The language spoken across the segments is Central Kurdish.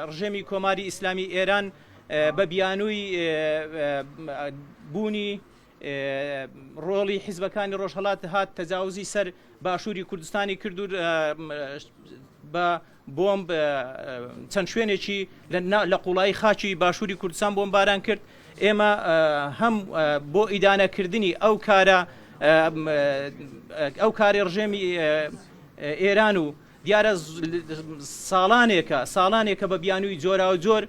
ڕژێمی کۆماری ئیسلامی ئێران بە بیانووی بوونی ڕۆڵی حیزبەکانی ڕۆژهەڵات هات تەجاوزی سەر باشووری کوردستانی کرد و بە بۆمب چەند شوێنێکی لە قوڵایی خاکی باشووری کوردستان بۆمباران کرد ئێمە هەم بۆ ئیدانەکردنی ئەو کارە ئەو کاری ڕژێمی ئێران و دیارە ساڵانێکە ساڵانێکە بە بیانووی جۆراوجۆر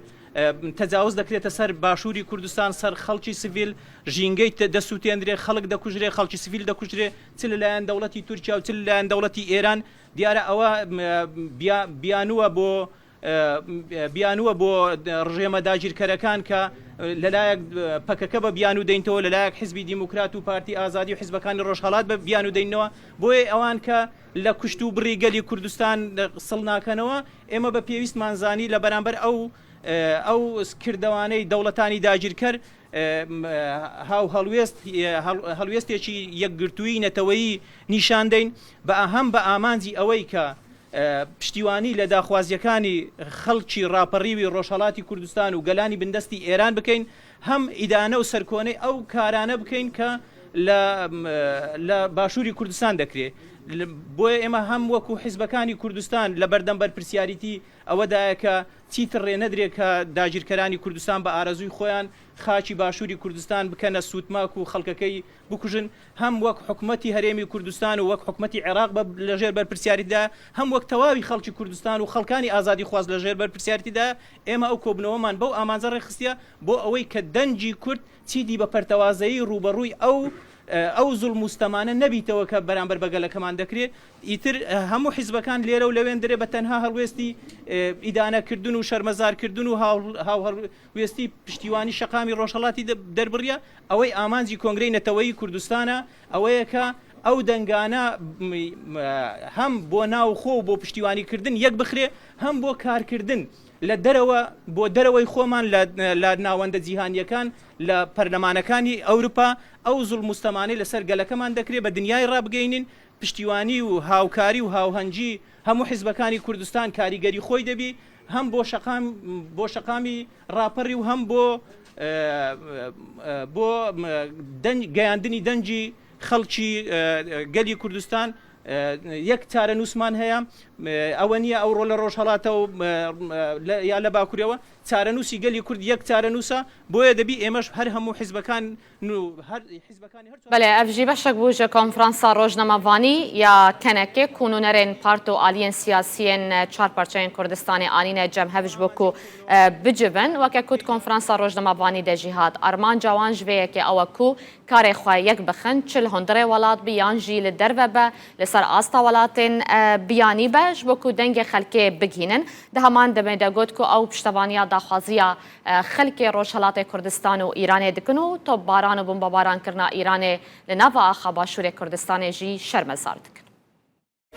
تەجاوز دەکرێتە سەر باشووری کوردستان سەر خەڵکی سڤیل ژینگەی دەسووتێندرێ خەڵک دەکوژرێ خەڵکی سڤیل دەکوژرێ چ لەلایەن دەوڵەتی تورکیا و چ لەلایەن دەوڵەتی ئێران دیارە ئەوە بیانووە بۆ بیانووە بۆ ڕژێمە داگیرکەرەکان کە لەلایەک پەکەکە بە بیانوو دەینتەوە لەلایەک حزبی دیموکرات و پارتی ئازادی و حزبەکانی ڕۆژهەڵات بە بیانوو دەینەوە بۆیە ئەوان کە لە کوشت و بڕی گەلی کوردستان سڵ ناکەنەوە ئێمە بە پێویستمان زانی لە بەرامبەر ئەو ئەو کردەوانەی دەوڵەتانی داگیرکەر هاوهەڵوێست هەڵوێستێکی یەکگرتووی نەتەوەیی نیشان دەین بە هەم بە ئامانجی ئەوەی کە پشتیوانی لە داخوازییەکانی خەڵکی ڕاپەڕیوی ڕۆژهەڵاتی کوردستان و گەلانی بندەستی ئێران بکەین، هەم ئیدانە و سەرکۆنەی ئەو کارانە بکەین کە لە لە باشووری کوردستان دەکرێ. بۆیە ئێمە هەم وەکوو حیزبەکانی کوردستان لە بەردەم بەرپرسیاریتی ئەوەدایە کە چیتر ڕێ نەدرێ کە داگیرکەرانی کوردستان بە ئارەزووی خۆیان خاکی باشووری کوردستان بکەنە سووتماک و خەڵکەکەی بکوژن، هەم وەک حکومەتی هەرێمی کوردستان و وەک حکومەتی عێراق بە لەژێر بەرپرسیاریتیدا، هەم وەک تەواوی خەڵکی کوردستان و خەڵکانی ئازادیخواز لەژێر بەرپرسیاریتیدا، ئێمە ئەو کۆبوونەوەمان بەو ئامانجە ڕێکخستیە بۆ ئەوەی کە دەنگی کورد چیدی بە پەرتەوازەیی ڕووبەڕووی ئەو ئەو زوڵم و ستەمانە نەبیتەوە کە بەرامبەر بە گەلەکەمان دەکرێ، ئیتر هەموو حیزبەکان لێرە و لەوێندرێ بە تەنها هەڵوێستی ئیدانەکردن و شەرمەزارکردن و هاوهەڵوێستی پشتیوانی شەقامی ڕۆژهەڵاتی دەربڕیە، ئەوەی ئامانجی کۆنگرەی نەتەوەیی کوردستانە ئەوەیە کە ئەو دەنگانە هەم بۆ ناوخۆ و بۆ پشتیوانی کردن یەک بخرێ هەم بۆ کارکردن لە دەرەوە بۆ دەرەوەی خۆمان لە ناوەندە جیهانیەکان لە پەرلەمانەکانی ئەوروپا ئەو زوڵم و ستەمانەی لەسەر گەلەکەمان دەکرێ بە دنیای ڕابگەینین پشتیوانی و هاوکاری و هاوهەنگی هەموو حیزبەکانی کوردستان کاریگەری خۆی دەبی هەم بۆ شەقام بۆ شەقامی ڕاپەڕی و هەم بۆ بۆ گەیاندنی دەنگی خەڵکی گەلی کوردستان یەک چارەنووسمان هەیە ئەوە نییە ئەوڕۆ لە ڕۆژهەڵاتە و یا لە باکوورەوە چارەنووسی گەلی کورد یەک چارەنووسە بۆیە دەبی ئێمەش هەر هەموو حیزبەکان بەلێ ئەڤ ژی بەشەک بوو ژە کۆنفرانسا ڕۆژنەمەڤانی یا کەنەکێ کو نوونەرێن پارت و ئالیێن سیاسیێن چار پارچەیێن کوردستانێ ئانینە جەم هەڤ ژ بۆ کو بجڤن وەکە کو د کۆنفرانسا ڕۆژنەمەڤانی دە ژی هات ئارمانجا وان ژ ڤێ یەکێ ئەوە کو کارێ خوە یەک بخن چ ل هوندڕێ وەلات بی یان ژی ل دەرڤە بە ل سەر ئاستا وەلاتێن بیانی بە ژ بۆ کو دەنگێ خەلکێ بگهینن د هەمان دەمێ دە گۆت کو ئەو پشتەڤانیا داخوازیا خەلکێ ڕۆژهەڵاتێ کوردستان و ئیرانێ دکن و تۆپباران و بومبەبارانکرنا ئیرانێ لە ناڤا ئاخا باشوورێ کوردستانێ ژی شەرمەزار دکن.